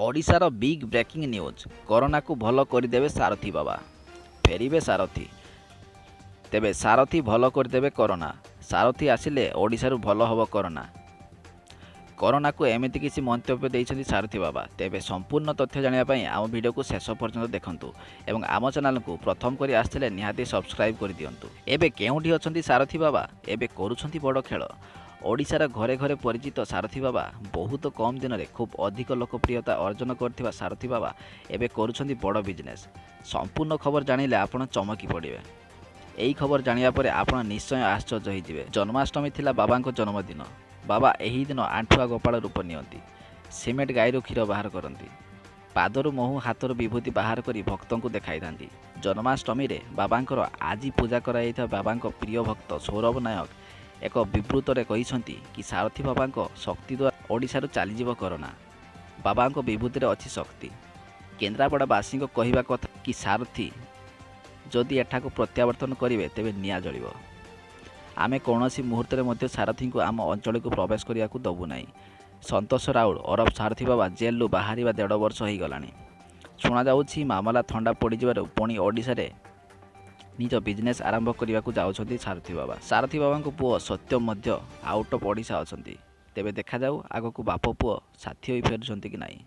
ଓଡ଼ିଶାର big breaking news, କରୋନାକୁ ଭଲ କରିଦେବେ ସାରଥୀ ବାବା। ଫେରିବେ ସାରଥୀ। ତେବେ ସାରଥୀ ଭଲ କରିଦେବେ କରୋନା। ସାରଥୀ ଆସିଲେ ଓଡ଼ିଶାରୁ ଭଲ ହେବ କରୋନା। କରୋନାକୁ ଏମିତି କିଛି ମନ୍ତବ୍ୟ ଦେଇଛନ୍ତି ସାରଥୀ ବାବା। ତେବେ ସମ୍ପୂର୍ଣ୍ଣ ତଥ୍ୟ ଜାଣିବା ପାଇଁ ଆମ ଭିଡ଼ିଓକୁ ଶେଷ ପର୍ଯ୍ୟନ୍ତ ଦେଖନ୍ତୁ ଏବଂ ଆମ ଚ୍ୟାନେଲକୁ ପ୍ରଥମ କରି ଆସିଥିଲେ ନିହାତି ସବସ୍କ୍ରାଇବ୍ କରିଦିଅନ୍ତୁ। ଏବେ କେଉଁଠି ଅଛନ୍ତି ସାରଥୀ ବାବା? ଏବେ କରୁଛନ୍ତି ବଡ଼ ଖେଳ। ଓଡ଼ିଶାର ଘରେ ଘରେ ପରିଚିତ ସାରଥୀ ବାବା। ବହୁତ କମ୍ ଦିନରେ ଖୁବ୍ ଅଧିକ ଲୋକପ୍ରିୟତା ଅର୍ଜନ କରିଥିବା ସାରଥୀ ବାବା ଏବେ କରୁଛନ୍ତି ବଡ଼ ବିଜନେସ୍। ସମ୍ପୂର୍ଣ୍ଣ ଖବର ଜାଣିଲେ ଆପଣ ଚମକି ପଡ଼ିବେ। ଏହି ଖବର ଜାଣିବା ପରେ ଆପଣ ନିଶ୍ଚୟ ଆଶ୍ଚର୍ଯ୍ୟ ହୋଇଯିବେ। ଜନ୍ମାଷ୍ଟମୀ ଥିଲା ବାବାଙ୍କ ଜନ୍ମଦିନ। ବାବା ଏହି ଦିନ ଆଣ୍ଠୁଆ ଗୋପାଳ ରୂପ ନିଅନ୍ତି। ସିମେଣ୍ଟ ଗାଈରୁ କ୍ଷୀର ବାହାର କରନ୍ତି। ପାଦରୁ ମହୁ, ହାତରୁ ବିଭୂତି ବାହାର କରି ଭକ୍ତଙ୍କୁ ଦେଖାଇଥାନ୍ତି। ଜନ୍ମାଷ୍ଟମୀରେ ବାବାଙ୍କର ଆଜି ପୂଜା କରାଯାଇଥିବା ବାବାଙ୍କ ପ୍ରିୟ ଭକ୍ତ ସୌରଭ ନାୟକ ଏକ ବିବୃତରେ କହିଛନ୍ତି କି ସାରଥୀ ବାବାଙ୍କ ଶକ୍ତି ଦ୍ୱାରା ଓଡ଼ିଶାରୁ ଚାଲିଯିବ କରୋନା। ବାବାଙ୍କ ବିଭୂତିରେ ଅଛି ଶକ୍ତି। କେନ୍ଦ୍ରାପଡ଼ାବାସୀଙ୍କ କହିବା କଥା କି ସାରଥୀ ଯଦି ଏଠାକୁ ପ୍ରତ୍ୟାବର୍ତ୍ତନ କରିବେ ତେବେ ନିଆଁ ଜଳିବ। ଆମେ କୌଣସି ମୁହୂର୍ତ୍ତରେ ମଧ୍ୟ ସାରଥୀଙ୍କୁ ଆମ ଅଞ୍ଚଳକୁ ପ୍ରବେଶ କରିବାକୁ ଦେବୁ ନାହିଁ। ସନ୍ତୋଷ ରାଉଳ ଓରଫ ସାରଥୀ ବାବା ଜେଲରୁ ବାହାରିବା 1.5 ବର୍ଷ ହୋଇଗଲାଣି। ଶୁଣାଯାଉଛି ମାମଲା ଥଣ୍ଡା ପଡ଼ିଯିବାରୁ ପୁଣି ଓଡ଼ିଶାରେ ନିଜ ବିଜନେସ୍ ଆରମ୍ଭ କରିବାକୁ ଯାଉଛନ୍ତି ସାରଥୀ ବାବା। ସାରଥୀ ବାବାଙ୍କ ପୁଅ ସତ୍ୟମ ମଧ୍ୟ ଆଉଟ୍ ଅଫ୍ ଓଡ଼ିଶା ଅଛନ୍ତି। ତେବେ ଦେଖାଯାଉ ଆଗକୁ ବାପ ପୁଅ ସାଥୀ ହୋଇ ଫେରୁଛନ୍ତି କି ନାହିଁ।